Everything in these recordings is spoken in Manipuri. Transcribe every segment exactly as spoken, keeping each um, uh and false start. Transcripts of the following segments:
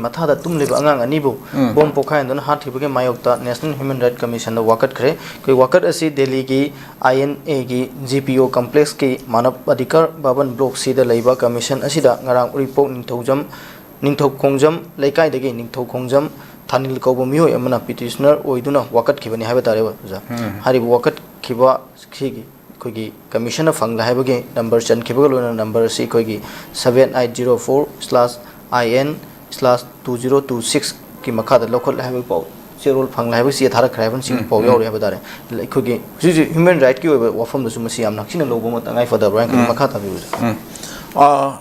ꯃꯊꯥꯗ ꯇꯨꯝꯂꯤꯕ ꯑꯉꯥꯡ ꯑꯅꯤꯕꯨ ꯎꯝ꯫ ꯕꯣꯝ ꯄꯣꯈꯥꯏꯍꯟꯗꯨꯅ ꯍꯥꯠꯈꯤꯕꯒꯤ ꯃꯥꯌꯣꯛꯇ National Human Rights Commission ꯗ ꯋꯥꯀꯠꯈ꯭ꯔꯦ꯫ ꯑꯩꯈꯣꯏ ꯋꯥꯀꯠ ꯑꯁꯤ ꯗꯦꯜꯂꯤꯒꯤ I N A ꯒꯤ G P O complex ꯀꯤ ꯃꯥꯅꯕ ꯑꯙꯤꯀꯥꯔ ꯚꯕꯟ Block C ꯗ ꯂꯩꯕ commission ꯑꯁꯤꯗ ꯉꯔꯥꯡ ꯎꯔꯤꯄꯣꯛ ꯅꯤꯡꯊꯧꯖꯝ, ꯅꯤꯡꯊꯧꯈꯣꯡꯖꯝ ꯂꯩꯀꯥꯏꯗꯒꯤ ꯅꯤꯡꯊꯧꯈꯣꯡꯖꯝ ꯊꯥꯅꯤꯜ ꯀꯧꯕ ꯃꯤꯑꯣꯏ ꯑꯃꯅ petitioner ꯑꯣꯏꯗꯨꯅ ꯋꯥꯀꯠꯈꯤꯕꯅꯤ ꯍꯥꯏꯕ ꯇꯥꯔꯦ, ꯑꯣꯖꯥ꯫ ꯎꯝ꯫ ꯍꯥꯏꯔꯤꯕ ꯋꯥꯀꯠꯈꯤꯕ ꯁꯤꯒꯤ ꯑꯩꯈꯣꯏꯒꯤ commission ꯅ ꯐꯪꯂꯦ ꯍꯥꯏꯕꯒꯤ number ꯆꯟꯈꯤꯕꯒ ꯂꯣꯏꯅꯅ number ꯑꯁꯤ ꯑꯩꯈꯣꯏꯒꯤ seven eight zero four slash I N slash two zero two six ꯀꯤ ꯃꯈꯥꯗ ꯂꯧꯈꯠꯂꯦ ꯍꯥꯏꯕꯒꯤ ꯄꯥꯎ, ꯆꯦꯔꯣꯜ ꯐꯪꯂꯦ ꯍꯥꯏꯕꯒꯤ ꯆꯦ ꯊꯥꯔꯛꯈ꯭ꯔꯦ ꯍꯥꯏꯕꯅꯆꯤꯡꯕ ꯎꯝ, ꯄꯥꯎ ꯎꯝ꯫ ꯌꯥꯎꯔꯤ ꯍꯥꯏꯕ ꯇꯥꯔꯦ꯫ ꯑꯩꯈꯣꯏꯒꯤ ꯍꯧꯖꯤꯛ ꯍꯧꯖꯤꯛ human right ꯀꯤ ꯑꯣꯏꯕ ꯋꯥꯐꯝꯗꯁꯨ ꯃꯁꯤ ꯌꯥꯝꯅ ꯇꯛꯁꯤꯟꯅ ꯂꯧꯕ ꯑꯃ ꯇꯉꯥꯏ ꯐꯗꯕ꯭ꯔꯥ ꯍꯥꯏꯅ ꯈꯜꯂꯤ꯫ ꯎꯝ꯫ ꯃꯈꯥ ꯇꯥꯕꯤꯌꯨ, ꯑꯣꯖꯥ꯫ ꯎꯝ꯫ ꯑ,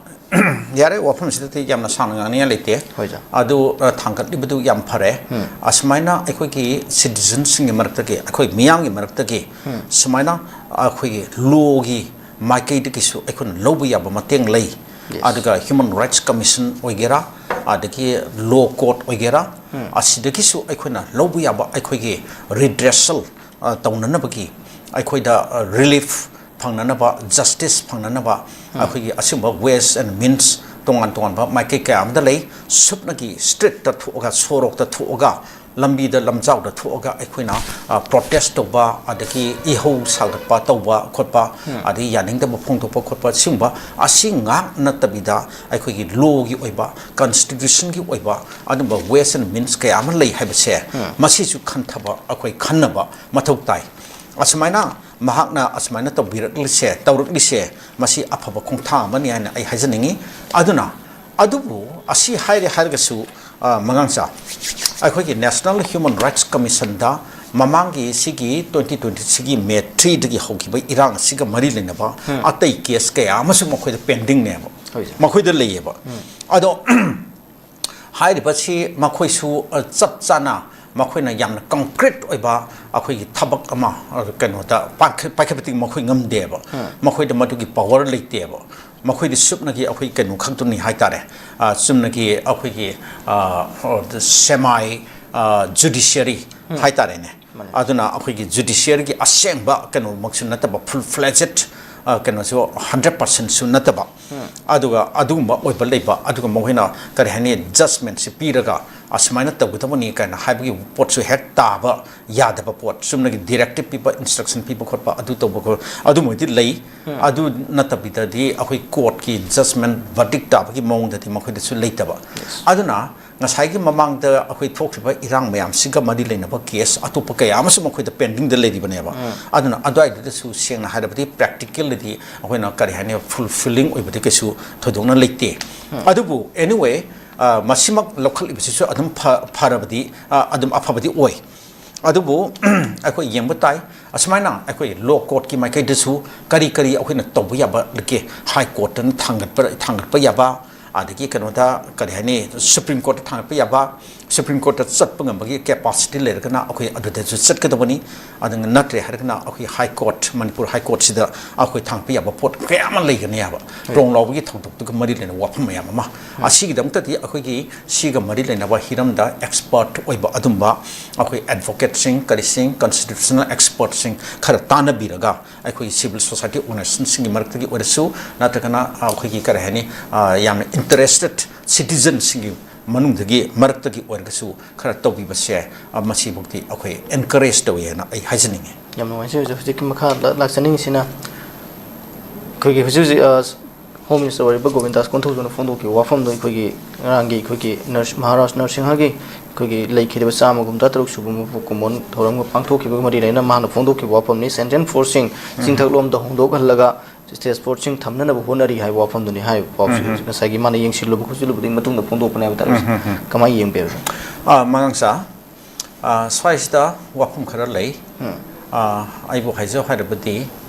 ꯌꯥꯔꯦ, ꯋꯥꯐꯝꯁꯤꯗꯗꯤ ꯌꯥꯝꯅ ꯁꯥꯡꯅ ꯉꯥꯡꯅꯤꯡꯉꯥꯏ ꯂꯩꯇꯦ꯫ ꯍꯣꯏ, ꯁꯥꯔ꯫ ꯑꯗꯨ, ꯑ, ꯊꯥꯡꯒꯠꯂꯤꯕꯗꯨ ꯌꯥꯝ ꯐꯔꯦ꯫ ꯎꯝ꯫ ꯑꯁꯨꯃꯥꯏꯅ ꯑꯩꯈꯣꯏꯒꯤ citizen ꯁꯤꯡꯒꯤ ꯃꯔꯛꯇꯒꯤ, ꯑꯩꯈꯣꯏ ꯃꯤꯌꯥꯝꯒꯤ ꯃꯔꯛꯇꯒꯤ ꯎꯝ꯫ ꯁꯨꯃꯥꯏꯅ ꯑꯩꯈꯣꯏꯒꯤ law ꯒꯤ ꯃꯥꯏꯀꯩꯗꯒꯤꯁꯨ ꯑꯩꯈꯣꯏꯅ ꯂꯧꯕ ꯌꯥꯕ ꯃꯇꯦꯡ ꯂꯩ꯫ Yes꯫ ꯑꯗꯨꯒ Human Rights Commission ꯑꯣꯏꯒꯦꯔꯥ, ꯑꯗꯒꯤ law court ꯑꯣꯏꯒꯦꯔꯥ, ꯎꯝ꯫ ꯑꯁꯤꯗꯒꯤꯁꯨ ꯑꯩꯈꯣꯏꯅ ꯂꯧꯕ ꯌꯥꯕ ꯑꯩꯈꯣꯏꯒꯤ redressal, ꯑ, ꯇꯧꯅꯅꯕꯒꯤ, ꯑꯩꯈꯣꯏꯗ, ꯑ, relief ꯐꯪꯅꯅꯕ, justice ꯐꯪꯅꯅꯕ ꯎꯝ꯫ ꯑꯩꯈꯣꯏꯒꯤ ꯑꯁꯤꯒꯨꯝꯕ ways and means ꯇꯣꯉꯥꯟ ꯇꯣꯉꯥꯟꯕ ꯃꯥꯏꯀꯩ ꯀꯌꯥ ꯑꯃꯗ ꯂꯩ꯫ ꯁꯨꯞꯅꯒꯤ street ꯇ ꯊꯣꯛꯑꯒ, ꯁꯣꯔꯣꯛꯇ ꯊꯣꯛꯑꯒ, ꯂꯝꯕꯤꯗ ꯂꯝꯖꯥꯎꯗ ꯊꯣꯛꯑꯒ ꯑꯩꯈꯣꯏꯅ, ꯑ, protest ꯇꯧꯕ, ꯑꯗꯒꯤ ꯏꯍꯧ ꯁꯥꯒꯠꯄ ꯇꯧꯕ ꯈꯣꯠꯄ, ꯎꯝ꯫ ꯑꯗꯒꯤ ꯌꯥꯅꯤꯡꯗꯕ ꯐꯣꯡꯗꯣꯛꯄ ꯈꯣꯠꯄ, ꯁꯤꯒꯨꯝꯕ ꯑꯁꯤ ꯉꯥꯛ ꯅꯠꯇꯕꯤꯗ ꯑꯩꯈꯣꯏꯒꯤ law ꯒꯤ ꯑꯣꯏꯕ, constitution ꯒꯤ ꯑꯣꯏꯕ ꯑꯗꯨꯝꯕ ways and means ꯀꯌꯥ ꯑꯃ ꯂꯩ ꯍꯥꯏꯕꯁꯦ, ꯎꯝ꯫ ꯃꯁꯤꯁꯨ ꯈꯟꯊꯕ, ꯑꯩꯈꯣꯏ ꯈꯟꯅꯕ ꯃꯊꯧ ꯇꯥꯏ꯫ ꯑꯁꯨꯃꯥꯏꯅ ꯃꯍꯥꯛꯅ ꯑꯁꯨꯃꯥꯏꯅ ꯇꯧꯕꯤꯔꯛꯂꯤꯁꯦ, ꯇꯧꯔꯛꯂꯤꯁꯦ, ꯃꯁꯤ ꯑꯐꯕ ꯈꯣꯡꯊꯥꯡ ꯑꯃꯅꯤ ꯍꯥꯏꯅ ꯑꯩ ꯍꯥꯏꯖꯅꯤꯡꯉꯤ꯫ ꯑꯗꯨꯅ, ꯑꯗꯨꯕꯨ ꯑꯁꯤ ꯍꯥꯏꯔꯦ ꯍꯥꯏꯔꯒꯁꯨ, ꯑ, ꯃꯉꯥꯡꯆꯥ, ꯑꯩꯈꯣꯏꯒꯤ National Human Rights Commission ꯗ ꯃꯃꯥꯡꯒꯤ ꯁꯤꯒꯤ twenty twenty ꯁꯤꯒꯤ May three ꯗꯒꯤ ꯍꯧꯈꯤꯕ ꯏꯔꯥꯡ ꯑꯁꯤꯒ ꯃꯔꯤ ꯂꯩꯅꯕ ꯎꯝ꯫ ꯑꯇꯩ case ꯀꯌꯥ ꯑꯃꯁꯨ ꯃꯈꯣꯏꯗ pending ꯅꯦꯕ꯫ ꯍꯣꯏ, ꯁꯥꯔ꯫ ꯃꯈꯣꯏꯗ ꯂꯩꯌꯦꯕ꯫ ꯎꯝ꯫ ꯑꯗꯣ, ꯍꯥꯏꯔꯤꯕꯁꯤ ꯃꯈꯣꯏꯁꯨ, ꯑ, ꯆꯞ ꯆꯥꯅ ꯃꯈꯣꯏꯅ ꯌꯥꯝꯅ concrete ꯑꯣꯏꯕ ꯑꯩꯈꯣꯏꯒꯤ ꯊꯕꯛ ꯑꯃ, ꯑ, ꯀꯩꯅꯣꯗ ꯄꯥꯏꯈ-, ꯄꯥꯏꯈꯠꯄꯗꯤ ꯃꯈꯣꯏ ꯉꯝꯗꯦꯕ꯫ ꯎꯝ꯫ ꯃꯈꯣꯏꯗ ꯃꯗꯨꯒꯤ power ꯂꯩꯇꯦꯕ꯫ ꯃꯈꯣꯏꯗꯤ ꯁꯨꯞꯅꯒꯤ ꯑꯩꯈꯣꯏ ꯀꯩꯅꯣ ꯈꯛꯇꯅꯤ ꯍꯥꯏꯇꯥꯔꯦ꯫ ꯑ, ꯆꯨꯝꯅꯒꯤ ꯑꯩꯈꯣꯏꯒꯤ, ꯑ, semi, ꯑ, judiciary ꯎꯝ꯫ ꯍꯥꯏꯇꯥꯔꯦꯅꯦ꯫ ꯃꯥꯅꯦ꯫ ꯑꯗꯨꯅ ꯑꯩꯈꯣꯏꯒꯤ judiciary ꯒꯤ ꯑꯁꯦꯡꯕ ꯀꯩꯅꯣꯃꯛꯁꯨ ꯅꯠꯇꯕ, full fledged, ꯑ, ꯀꯩꯅꯣꯁꯨ ꯍꯟꯗ꯭ꯔꯦꯠ ꯄꯥꯔꯁꯦꯟꯁꯨ ꯅꯠꯇꯕ, ꯑꯗꯨꯒ ꯑꯗꯨꯒꯨꯝꯕ ꯑꯣꯏꯕ ꯂꯩꯕ, ꯑꯗꯨꯒ ꯃꯈꯣꯏꯅ ꯀꯔꯤ ꯍꯥꯏꯅꯤ, ꯖꯁꯃꯦꯟꯁꯤ ꯄꯤꯔꯒ ꯑꯁꯨꯃꯥꯏꯅ ꯇꯧꯒꯗꯕꯅꯤ ꯀꯥꯏꯅ ꯍꯥꯏꯕꯒꯤ ꯄꯣꯠꯁꯨ ꯍꯦꯛ ꯇꯥꯕ ꯌꯥꯗꯕ ꯄꯣꯠ, ꯆꯨꯝꯅꯒꯤ ꯗꯤꯔꯦꯛꯇꯤꯞ ꯄꯤꯕ, ꯏꯟꯁꯇ꯭ꯔꯛꯁꯟ ꯄꯤꯕ ꯈꯣꯠꯄ, ꯑꯗꯨ ꯇꯧꯕ ꯈꯣꯠ-, ꯑꯗꯨꯃꯣꯏꯗꯤ ꯂꯩ꯫ ꯑꯗꯨ ꯅꯠꯇꯕꯤꯗꯗꯤ ꯑꯩꯈꯣꯏ ꯀꯣꯔꯠꯀꯤ ꯖꯁꯃꯦꯟ, ꯚꯔꯗꯤꯛ ꯇꯥꯕꯒꯤ ꯃꯑꯣꯡꯗꯗꯤ ꯃꯈꯣꯏꯗꯁꯨ ꯂꯩꯇꯕ꯫ ꯑꯗꯨꯅ ꯉꯁꯥꯏꯒꯤ ꯃꯃꯥꯡꯗ ꯑꯩꯈꯣꯏ ꯊꯣꯛꯈꯤꯕ ꯏꯔꯥꯡ ꯃꯌꯥꯝꯁꯤꯒ ꯃꯔꯤ ꯂꯩꯅꯕ ꯀꯦꯁ ꯑꯇꯣꯞꯄ ꯀꯌꯥ ꯑꯃꯁꯨ ꯃꯈꯣꯏꯗ ꯄꯦꯟꯗꯤꯡꯗ ꯂꯩꯔꯤꯕꯅꯦꯕ꯫ ꯑꯗꯨꯅ ꯑꯗꯨꯋꯥꯏꯗꯨꯗꯁꯨ ꯁꯦꯡꯅ ꯍꯥꯏꯔꯕꯗꯤ ꯄ꯭ꯔꯦꯛꯇꯤꯀꯦꯜꯗꯗꯤ ꯑꯩꯈꯣꯏꯅ ꯀꯔꯤ ꯍꯥꯏꯅꯤ, ꯐꯨꯜꯐꯤꯂꯤꯡ ꯑꯣꯏꯕꯗꯤ ꯀꯩꯁꯨ ꯊꯣꯏꯗꯣꯛꯅ ꯂꯩꯇꯦ꯫ ꯑꯗꯨꯕꯨ ꯑꯦꯅꯤꯋꯦ, ꯑ, ꯃꯁꯤꯃꯛ ꯂꯧꯈꯠꯂꯤꯕꯁꯤꯁꯨ ꯑꯗꯨꯝ ꯐ-, ꯐꯔꯕꯗꯤ, ꯑ, ꯑꯗꯨꯝ ꯑꯐꯕꯗꯤ ꯑꯣꯏ꯫ ꯑꯗꯨꯕꯨ ꯑꯩꯈꯣꯏ ꯌꯦꯡꯕ ꯇꯥꯏ, ꯑꯁꯨꯃꯥꯏꯅ ꯑꯩꯈꯣꯏ ꯂꯣ ꯀꯣꯔꯠꯀꯤ ꯃꯥꯏꯀꯩꯗꯁꯨ ꯀꯔꯤ ꯀꯔꯤ ꯑꯩꯈꯣꯏꯅ ꯇꯧꯕ ꯌꯥꯕ ꯂꯩꯒꯦ? ꯍꯥꯏ ꯀꯣꯔꯠꯇꯅ ꯊꯥꯡꯒꯠꯄ, ꯊꯥꯡꯒꯠꯄ ꯌꯥꯕ, ꯑꯗꯒꯤ ꯀꯩꯅꯣꯗ, ꯀꯔꯤ ꯍꯥꯏꯅꯤ, ꯁꯨꯄ꯭ꯔꯤꯝ ꯀꯣꯔꯠꯇ ꯊꯥꯡꯒꯠꯄ ꯌꯥꯕ, ꯁꯨꯄ꯭ꯔꯤꯝ ꯀꯣꯔꯠꯇ ꯆꯠꯄ ꯉꯝꯕꯒꯤ ꯀꯦꯄꯥꯁꯤꯇꯤ ꯂꯩꯔꯒꯅ ꯑꯩꯈꯣꯏ ꯑꯗꯨꯗꯁꯨ ꯆꯠꯀꯗꯕꯅꯤ꯫ ꯑꯗꯨ ꯅꯠꯇ꯭ꯔꯦ ꯍꯥꯏꯔꯒꯅ ꯑꯩꯈꯣꯏ ꯍꯥꯏ ꯀꯣꯔꯠ, ꯃꯅꯤꯄꯨꯔ ꯍꯥꯏ ꯀꯣꯔꯠꯁꯤꯗ ꯑꯩꯈꯣꯏ ꯊꯥꯡꯒꯠꯄ ꯌꯥꯕ ꯄꯣꯠ ꯀꯌꯥ ꯑꯃ ꯂꯩꯒꯅꯦꯕ꯫ ꯇ꯭ꯔꯣꯡ ꯂꯥꯎꯕꯒꯤ ꯊꯧꯗꯣꯛꯇꯨꯒ ꯃꯔꯤ ꯂꯩꯅꯕ ꯋꯥꯐꯝ ꯃꯌꯥꯝ ꯑꯃ꯫ ꯑꯁꯤꯒꯤꯗꯃꯛꯇꯗꯤ ꯑꯩꯈꯣꯏꯒꯤ ꯁꯤꯒ ꯃꯔꯤ ꯂꯩꯅꯕ ꯍꯤꯔꯝꯗ ꯑꯦꯛꯁꯄꯔꯠ ꯑꯣꯏꯕ ꯑꯗꯨꯝꯕ ꯑꯩꯈꯣꯏ ꯑꯦꯗꯚꯣꯀꯦꯠꯁꯤꯡ, ꯀꯔꯤꯁꯤꯡ, ꯀꯟꯁꯇꯤꯇ꯭ꯌꯨꯁꯅꯦꯜ ꯑꯦꯛꯁꯄꯔꯠꯁꯤꯡ ꯈꯔ ꯇꯥꯟꯅꯕꯤꯔꯒ, ꯑꯩꯈꯣꯏꯒꯤ ꯁꯤꯚꯤꯜ ꯁꯣꯁꯥꯏꯇꯤ ꯑꯣꯔꯒꯅꯥꯏꯖꯦꯁꯟꯁꯤꯡꯒꯤ ꯃꯔꯛꯇꯒꯤ ꯑꯣꯏꯔꯁꯨ, ꯅꯠꯇ꯭ꯔꯒꯅ ꯑꯩꯈꯣꯏꯒꯤ, ꯀꯔꯤ ꯍꯥꯏꯅꯤ, ꯑ, ꯌꯥꯝꯅ ꯏꯟꯇꯔꯦꯁꯇꯦꯠ ꯁꯤꯇꯤꯖꯟꯁꯤꯡꯒꯤ ꯃꯅꯨꯡꯗꯒꯤ, ꯃꯔꯛꯇꯒꯤ ꯑꯣꯏꯔꯒꯁꯨ ꯈꯔ ꯇꯧꯕꯤꯕꯁꯦ, ꯑ, ꯃꯁꯤꯐꯥꯎꯗꯤ ꯑꯩꯈꯣꯏ ꯑꯦꯟꯀꯔꯦꯖ ꯇꯧꯏ ꯍꯥꯏꯅ ꯑꯩ ꯍꯥꯏꯖꯅꯤꯡꯉꯤ꯫ ꯌꯥꯝ ꯅꯨꯡꯉꯥꯏꯖꯩ ꯑꯣꯖꯥ꯫ ꯍꯧꯖꯤꯛꯀꯤ ꯃꯈꯥ ꯂꯥꯛꯆꯅꯤꯡꯉꯤꯁꯤꯅ ꯑꯩꯈꯣꯏꯒꯤ ꯍꯧꯖꯤꯛ ꯍꯧꯖꯤꯛ, ꯑ, ꯍꯣꯝ ꯃꯤꯅꯤꯁꯇꯔ ꯑꯣꯏꯔꯤꯕ ꯒꯣꯕꯤꯟꯗꯥꯁ ꯀꯣꯟꯊꯧꯖꯝꯅ ꯐꯣꯡꯗꯣꯛꯈꯤꯕ ꯋꯥꯐꯝꯗꯣ, ꯑꯩꯈꯣꯏꯒꯤ ꯉꯔꯥꯡꯒꯤ ꯑꯩꯈꯣꯏꯒꯤ ꯅꯔꯁ, ꯃꯍꯥꯔꯥꯖ ꯅꯔꯁꯤꯡꯍꯒꯤ ꯑꯩꯈꯣꯏꯒꯤ ꯂꯩꯈꯤꯗꯕ ꯆꯥꯝꯃ ꯍꯨꯝꯐꯨꯇꯔꯨꯛ ꯁꯨꯕ ꯃꯄꯣꯛ ꯀꯨꯝꯑꯣꯟ ꯊꯧꯔꯝꯒ ꯄꯥꯡꯊꯣꯛꯈꯤꯕꯒ ꯃꯔꯤ ꯂꯩꯅꯅ ꯃꯍꯥꯛꯅ ꯐꯣꯡꯗꯣꯛꯈꯤꯕ ꯋꯥꯐꯝꯅꯤ꯫ ꯁꯦꯟꯇ꯭ꯔꯦꯜ ꯐꯣꯔꯁꯁꯤꯡ ꯆꯤꯡꯊꯛꯂꯣꯝꯗ ꯍꯣꯡꯗꯣꯛꯍꯜꯂꯒ ꯁ꯭ꯇꯦꯠ ꯐꯣꯔꯁꯁꯤꯡ ꯊꯝꯅꯅꯕ ꯍꯣꯠꯅꯔꯤ ꯍꯥꯏꯕ ꯋꯥꯐꯝꯗꯨꯅꯤ ꯍꯥꯏꯔꯤꯕ ꯄꯥꯎꯁꯤ꯫ ꯉꯁꯥꯏꯒꯤ ꯃꯥꯅ ꯌꯦꯡꯁꯤꯜꯂꯨꯕ ꯈꯣꯠꯆꯤꯜꯂꯨꯕꯗꯨꯒꯤ ꯃꯇꯨꯡꯗ ꯐꯣꯡꯗꯣꯛꯄꯅꯦ ꯍꯥꯏꯕ ꯇꯥꯔꯦ꯫ ꯀꯃꯥꯏꯅ ꯌꯦꯡꯕꯤꯕ? ꯑ, ꯃꯉꯥꯡꯆꯥ, ꯑ, ꯁ꯭ꯋꯥꯏꯁꯤꯗ ꯋꯥꯐꯝ ꯈꯔ ꯂꯩ꯫ ꯑ, ꯑꯩꯕꯨ ꯍꯥꯏꯖꯧ ꯍꯥꯏꯔꯕꯗꯤ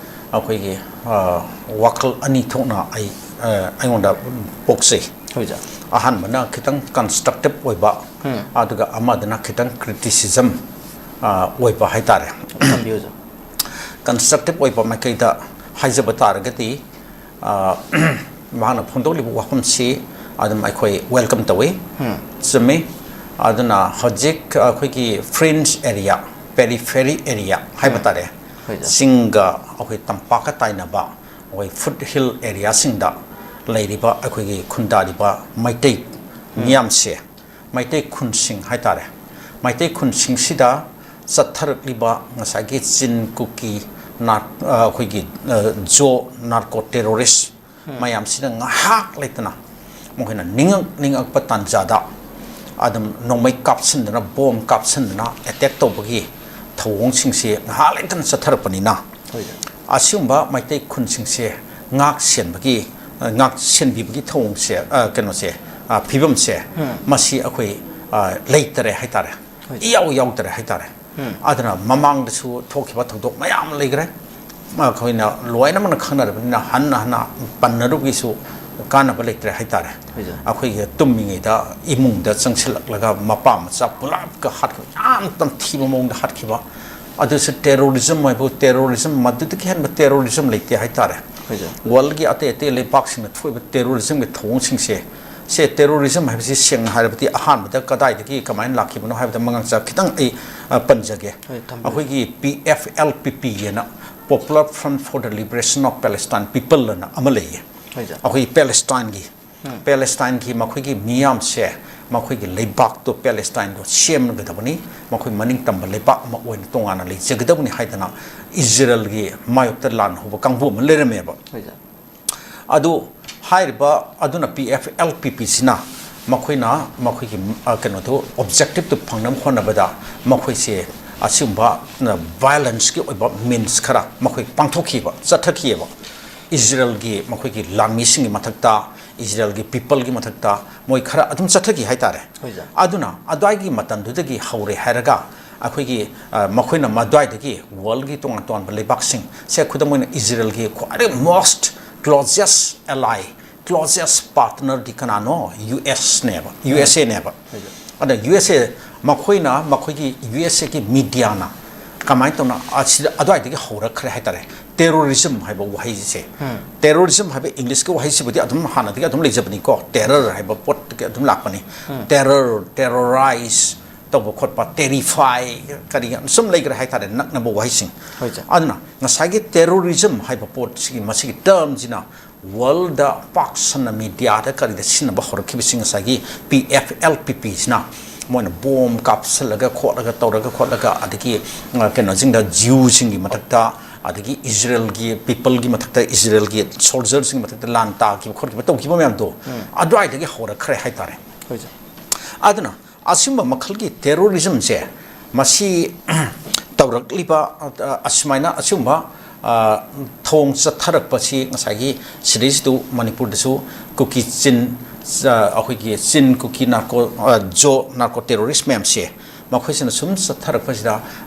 ꯑꯩꯈꯣꯏꯒꯤ, ꯑ, ꯋꯥꯈꯜ ꯑꯅꯤ ꯊꯣꯛꯅ ꯑꯩ, ꯑ, ꯑꯩꯉꯣꯟꯗ ꯄꯣꯛꯆꯩ꯫ ꯍꯣꯏ, ꯁꯥꯔ꯫ ꯑꯍꯥꯟꯕꯅ ꯈꯤꯇꯪ ꯀꯟꯁꯇ꯭ꯔꯛꯇꯤꯞ ꯑꯣꯏꯕ, ꯑꯗꯨꯒ ꯑꯃꯗꯅ ꯈꯤꯇꯪ ꯀ꯭ꯔꯤꯇꯤꯁꯤꯖꯝ, ꯑ, ꯑꯣꯏꯕ ꯍꯥꯏꯇꯥꯔꯦ꯫ ꯊꯝꯕꯤꯌꯨ, ꯁꯥꯔ꯫ ꯀꯟꯁꯇ꯭ꯔꯛꯇꯤꯞ ꯑꯣꯏꯕ ꯃꯥꯏꯀꯩꯗ ꯍꯥꯏꯖꯕ ꯇꯥꯔꯒꯗꯤ, ꯑ, ꯃꯍꯥꯛꯅ ꯐꯣꯡꯗꯣꯛꯂꯤꯕ ꯋꯥꯐꯝꯁꯤ ꯑꯗꯨꯝ ꯑꯩꯈꯣꯏ ꯋꯦꯜꯀꯝ ꯇꯧꯏ꯫ ꯆꯨꯝꯃꯤ꯫ ꯑꯗꯨꯅ ꯍꯧꯖꯤꯛ ꯑꯩꯈꯣꯏꯒꯤ ꯐ꯭ꯔꯤꯟꯖ ꯑꯦꯔꯤꯌꯥ, ꯄꯦꯔꯤꯐꯦꯔꯤ ꯑꯦꯔꯤꯌꯥ ꯍꯥꯏꯕ ꯇꯥꯔꯦ, ꯍꯣꯏ, ꯁꯥꯔ꯫ ꯆꯤꯡꯒ ꯑꯩꯈꯣꯏ ꯇꯝꯄꯥꯛꯀ ꯇꯥꯏꯅꯕ, ꯑꯩꯈꯣꯏ ꯐꯨꯠ ꯍꯤꯜ ꯑꯦꯔꯤꯌꯥꯁꯤꯡꯗ ꯂꯩꯔꯤꯕ ꯑꯩꯈꯣꯏꯒꯤ ꯈꯨꯟꯗꯥꯔꯤꯕ ꯃꯩꯇꯩ ꯃꯤꯌꯥꯝꯁꯦ, ꯃꯩꯇꯩ ꯈꯨꯟꯁꯤꯡ ꯍꯥꯏꯇꯥꯔꯦ, ꯃꯩꯇꯩ ꯈꯨꯟꯁꯤꯡꯁꯤꯗ ꯆꯠꯊꯔꯛꯂꯤꯕ ꯉꯁꯥꯏꯒꯤ ꯆꯤꯟ, ꯀꯨꯀꯤ, ꯅꯥꯔ-, ꯑ, ꯑꯩꯈꯣꯏꯒꯤ, ꯑ, ꯖꯣ ꯅꯥꯔꯀꯣ ꯇꯦꯔꯣꯔꯤꯁ ꯃꯌꯥꯝꯁꯤꯅ ꯉꯥꯏꯍꯥꯛ ꯂꯩꯇꯅ ꯃꯈꯣꯏꯅ ꯅꯤꯡꯉꯛ ꯅꯤꯡꯉꯛꯄ ꯇꯥꯟꯖꯥꯗ ꯑꯗꯨꯝ ꯅꯣꯡꯃꯩ ꯀꯥꯞꯁꯤꯟꯗꯅ, ꯕꯣꯝ ꯀꯥꯞꯁꯤꯟꯗꯅ ꯑꯦꯇꯦꯛ ꯇꯧꯕꯒꯤ ꯊꯧꯑꯣꯡꯁꯤꯡꯁꯤ ꯉꯥꯏꯍꯥꯛ ꯂꯩꯇꯅ ꯆꯠꯊꯔꯛꯄꯅꯤꯅ, ꯑꯁꯤꯒꯨꯝꯕ ꯃꯩꯇꯩ ꯈꯨꯟꯁꯤꯡꯁꯦ ꯉꯥꯛ ꯁꯦꯟꯕꯒꯤ, ꯉꯥꯛ ꯁꯦꯟꯕꯤꯕꯒꯤ ꯊꯧꯑꯣꯡꯁꯦ, ꯑ, ꯀꯩꯅꯣꯁꯦ, ꯑ, ꯐꯤꯕꯝꯁꯦ, ꯃꯁꯤ ꯑꯩꯈꯣꯏ, ꯑ, ꯂꯩꯇꯔꯦ ꯍꯥꯏꯇꯥꯔꯦ, ꯏꯌꯥꯎ ꯌꯥꯎꯗꯔꯦ ꯍꯥꯏꯇꯥꯔꯦ꯫ ꯑꯗꯨꯅ ꯃꯃꯥꯡꯗꯁꯨ ꯊꯣꯛꯈꯤꯕ ꯊꯧꯗꯣꯛ ꯃꯌꯥꯝ ꯂꯩꯈ꯭ꯔꯦ, ꯑꯩꯈꯣꯏꯅ ꯂꯣꯏꯅꯃꯛꯅ ꯈꯪꯅꯔꯕꯅꯤꯅ ꯍꯟꯅ ꯍꯟꯅ ꯄꯟꯅꯔꯨꯕꯒꯤꯁꯨ ꯀꯥꯟꯅꯕ ꯂꯩꯇ꯭ꯔꯦ ꯍꯥꯏꯇꯥꯔꯦ꯫ ꯑꯩꯈꯣꯏꯒꯤ ꯇꯨꯝꯃꯤꯉꯩꯗ ꯏꯃꯨꯡꯗ ꯆꯪꯁꯤꯜꯂꯛꯂꯒ ꯃꯄꯥ ꯃꯆꯥ ꯄꯨꯂꯞꯀ ꯍꯥꯠꯈꯤꯕ, ꯌꯥꯝ ꯇꯝꯊꯤꯕ ꯃꯑꯣꯡꯗ ꯍꯥꯠꯈꯤꯕ, ꯑꯗꯨꯁꯨ ꯇꯦꯔꯣꯔꯤꯖꯝ ꯍꯥꯏꯕꯨ, ꯇꯦꯔꯣꯔꯤꯖꯝ, ꯃꯗꯨꯗꯒꯤ ꯍꯦꯟꯕ ꯇꯦꯔꯣꯔꯤꯖꯝ ꯂꯩꯇꯦ ꯍꯥꯏꯇꯥꯔꯦ꯫ ꯋꯥꯔꯜꯒꯤ ꯑꯇꯩ ꯑꯇꯩ ꯂꯩꯕꯥꯛꯁꯤꯡꯅ ꯊꯣꯛꯏꯕ ꯇꯦꯔꯣꯔꯤꯖꯝꯒꯤ ꯊꯧꯑꯣꯡꯁꯤꯡꯁꯦ, ꯁꯦ, ꯇꯦꯔꯣꯔꯤꯖꯝ ꯍꯥꯏꯕꯁꯤ ꯁꯦꯡꯅ ꯍꯥꯏꯔꯕꯗꯤ ꯑꯍꯥꯟꯕꯗ ꯀꯗꯥꯏꯗꯒꯤ ꯀꯃꯥꯏꯅ ꯂꯥꯛꯈꯤꯕꯅꯣ ꯍꯥꯏꯕꯗ ꯃꯉꯥꯡꯆꯥ ꯈꯤꯇꯪ ꯑꯩ, ꯑ, ꯄꯟꯖꯒꯦ꯫ ꯑꯩꯈꯣꯏꯒꯤ ꯄꯤ ꯑꯦꯐ ꯑꯦꯜ ꯄꯤ ꯄꯤ ꯍꯥꯏꯅ, Popular Front for the Liberation of Palestine People ꯑꯅ ꯑꯃ ꯂꯩꯌꯦ꯫ ꯑꯩꯈꯣꯏ ꯄꯦꯂꯦꯁꯇꯥꯏꯟꯒꯤ, ꯄꯦꯂꯦꯁꯇꯥꯏꯟꯒꯤ ꯃꯈꯣꯏꯒꯤ ꯃꯤꯌꯥꯝꯁꯦ, ꯃꯈꯣꯏꯒꯤ ꯂꯩꯕꯥꯛꯇꯣ, ꯄꯦꯂꯦꯁꯇꯥꯏꯟꯗꯣ ꯁꯦꯝꯒꯗꯕꯅꯤ, ꯃꯈꯣꯏ ꯃꯅꯤꯡ ꯇꯝꯕ ꯂꯩꯕꯥꯛ ꯑꯃ ꯑꯣꯏꯅ ꯇꯣꯉꯥꯟꯅ ꯂꯩꯖꯒꯗꯕꯅꯤ ꯍꯥꯏꯗꯅ ꯏꯖꯔꯦꯜꯒꯤ ꯃꯥꯌꯣꯛꯇ ꯂꯥꯟ ꯍꯧꯕ ꯀꯥꯡꯕꯨ ꯑꯃ ꯂꯩꯔꯝꯃꯦꯕ꯫ ꯑꯗꯨ ꯍꯥꯏꯔꯤꯕ ꯑꯗꯨꯅ ꯄꯤ ꯑꯦꯐ ꯑꯦꯜ ꯄꯤ ꯄꯤꯁꯤꯅ ꯃꯈꯣꯏꯅ ꯃꯈꯣꯏꯒꯤ, ꯑ, ꯀꯩꯅꯣꯗꯨ, ꯑꯣꯕꯖꯦꯛꯇꯤꯞꯇꯨ ꯐꯪꯅꯕ ꯍꯣꯠꯅꯕꯗ ꯃꯈꯣꯏꯁꯦ ꯑꯁꯤꯒꯨꯝꯕ, ꯑ, ꯚꯥꯏꯑꯣꯂꯦꯟꯁꯀꯤ ꯑꯣꯏꯕ ꯃꯤꯟꯁ ꯈꯔ ꯃꯈꯣꯏ ꯄꯥꯡꯊꯣꯛꯈꯤꯕ, ꯆꯠꯊꯈꯤꯑꯕ꯫ ꯏꯖꯔꯦꯜꯒꯤ ꯃꯈꯣꯏꯒꯤ ꯂꯥꯟꯃꯤꯁꯤꯡꯒꯤ ꯃꯊꯛꯇ, ꯏꯖꯔꯦꯜꯒꯤ ꯄꯤꯄꯜꯒꯤ ꯃꯊꯛꯇ ꯃꯣꯏ ꯈꯔ ꯑꯗꯨꯝ ꯆꯠꯊꯈꯤ ꯍꯥꯏꯇꯥꯔꯦ꯫ ꯑꯗꯨꯅ ꯑꯗꯨꯋꯥꯏꯒꯤ ꯃꯇꯝꯗꯨꯗꯒꯤ ꯍꯧꯔꯦ ꯍꯥꯏꯔꯒ ꯑꯩꯈꯣꯏꯒꯤ, ꯑ, ꯃꯈꯣꯏꯅ ꯃꯗꯨꯋꯥꯏꯗꯒꯤ ꯋꯥꯔꯜꯒꯤ ꯇꯣꯉꯥꯟ ꯇꯣꯉꯥꯟꯕ ꯂꯩꯕꯥꯛꯁꯤꯡ, ꯁꯦ, ꯈꯨꯗꯝ ꯑꯣꯏꯅ ꯏꯖꯔꯦꯜꯒꯤ ꯈ꯭ꯋꯥꯏꯗꯒꯤ most closest ally, closest partner ꯗꯤ ꯀꯅꯥꯅꯣ? ꯌꯨ ꯑꯦꯁꯅꯦꯕ, ꯌꯨ ꯑꯦꯁ ꯑꯦꯅꯦꯕ꯫ ꯑꯗ ꯌꯨ ꯑꯦꯁ ꯑꯦ, ꯃꯈꯣꯏꯅ, ꯃꯈꯣꯏꯒꯤ ꯌꯨ ꯑꯦꯁ ꯑꯦꯒꯤ ꯃꯤꯗꯤꯌꯥꯅ ꯀꯃꯥꯏꯅ ꯇꯧꯅ ꯑꯁꯤꯗ, ꯑꯗꯨꯋꯥꯏꯗꯒꯤ ꯍꯧꯔꯛꯈ꯭ꯔꯦ ꯍꯥꯏꯇꯥꯔꯦ꯫ ꯇꯦꯔꯣꯔꯤꯖꯝ ꯍꯥꯏꯕ ꯋꯥꯍꯩꯁꯦ, ꯇꯦꯔꯣꯔꯤꯖꯝ ꯍꯥꯏꯕ ꯏꯪꯂꯤꯁꯀꯤ ꯋꯥꯍꯩꯁꯤꯕꯨꯗꯤ ꯑꯗꯨꯝ ꯍꯥꯟꯅꯗꯒꯤ ꯑꯗꯨꯝ ꯂꯩꯖꯕꯅꯤꯀꯣ, ꯇꯦꯔꯔ ꯍꯥꯏꯕ ꯄꯣꯠꯇꯒꯤ ꯑꯗꯨꯝ ꯂꯥꯛꯄꯅꯤ꯫ ꯇꯦꯔꯔ, ꯇꯦꯔꯣꯔꯥꯏꯁ, ꯇꯧꯕ ꯈꯣꯠꯄ, terrify, ꯀꯔꯤ ꯁꯨꯝ ꯂꯩꯈ꯭ꯔꯦ ꯍꯥꯏꯇꯥꯔꯦ, ꯅꯛꯅꯕ ꯋꯥꯍꯩꯁꯤꯡ꯫ ꯍꯣꯏ, ꯁꯥꯔ꯫ ꯑꯗꯨꯅ ꯉꯁꯥꯏꯒꯤ terrorism ꯍꯥꯏꯕ ꯄꯣꯠꯁꯤꯒꯤ, ꯃꯁꯤꯒꯤ termꯁꯤꯅ worldꯗ ꯄꯥꯛ ꯁꯟꯅ mediaꯗ ꯀꯔꯤꯗ ꯁꯤꯖꯤꯟꯅꯕ ꯍꯧꯔꯛꯈꯤꯕꯁꯤ ꯉꯁꯥꯏꯒꯤ P F L P Pꯁꯤꯅ ꯃꯣꯏꯅ bomb ꯀꯥꯞꯁꯜꯂꯒ ꯈꯣꯠꯂꯒ ꯇꯧꯔꯒ ꯈꯣꯠꯂꯒ, ꯑꯗꯒꯤ, ꯑ, ꯀꯩꯅꯣꯁꯤꯡꯗ, Jewꯁꯤꯡꯒꯤ ꯃꯊꯛꯇ, ꯑꯗꯒꯤ Israelꯒꯤ peopleꯒꯤ ꯃꯊꯛꯇ, Israelꯒꯤ soldierꯁꯤꯡꯒꯤ ꯃꯊꯛꯇ ꯂꯥꯟ ꯇꯥꯈꯤꯕ ꯈꯣꯠꯈꯤꯕ ꯇꯧꯈꯤꯕ ꯃꯌꯥꯝꯗꯣ ꯑꯗꯨꯋꯥꯏꯗꯒꯤ ꯍꯧꯔꯛꯈ꯭ꯔꯦ ꯍꯥꯏꯇꯥꯔꯦ꯫ ꯍꯣꯏ, ꯁꯥꯔ꯫ ꯑꯗꯨꯅ ꯑꯁꯤꯒꯨꯝꯕ ꯃꯈꯜꯒꯤ terrorismꯁꯦ, ꯃꯁꯤ ꯇꯧꯔꯛꯂꯤꯕ, ꯑ, ꯑꯁꯨꯃꯥꯏꯅ ꯑꯁꯤꯒꯨꯝꯕ, ꯑ, ꯊꯧꯑꯣꯡ ꯆꯠꯊꯔꯛꯄꯁꯤ ꯉꯁꯥꯏꯒꯤ ꯁꯤꯗꯩꯁꯤꯗ ꯃꯅꯤꯄꯨꯔꯗꯁꯨ ꯀꯨꯀꯤ ꯆꯤꯟ, ꯑ, ꯑꯩꯈꯣꯏꯒꯤ ꯆꯤꯟ ꯀꯨꯀꯤ narco, ꯑ, ꯖꯣ narco terrorist ꯃꯌꯥꯝꯁꯦ, ꯃꯈꯣꯏꯁꯤꯅ ꯁꯨꯝ ꯆꯠꯊꯔꯛꯄꯁꯤꯗ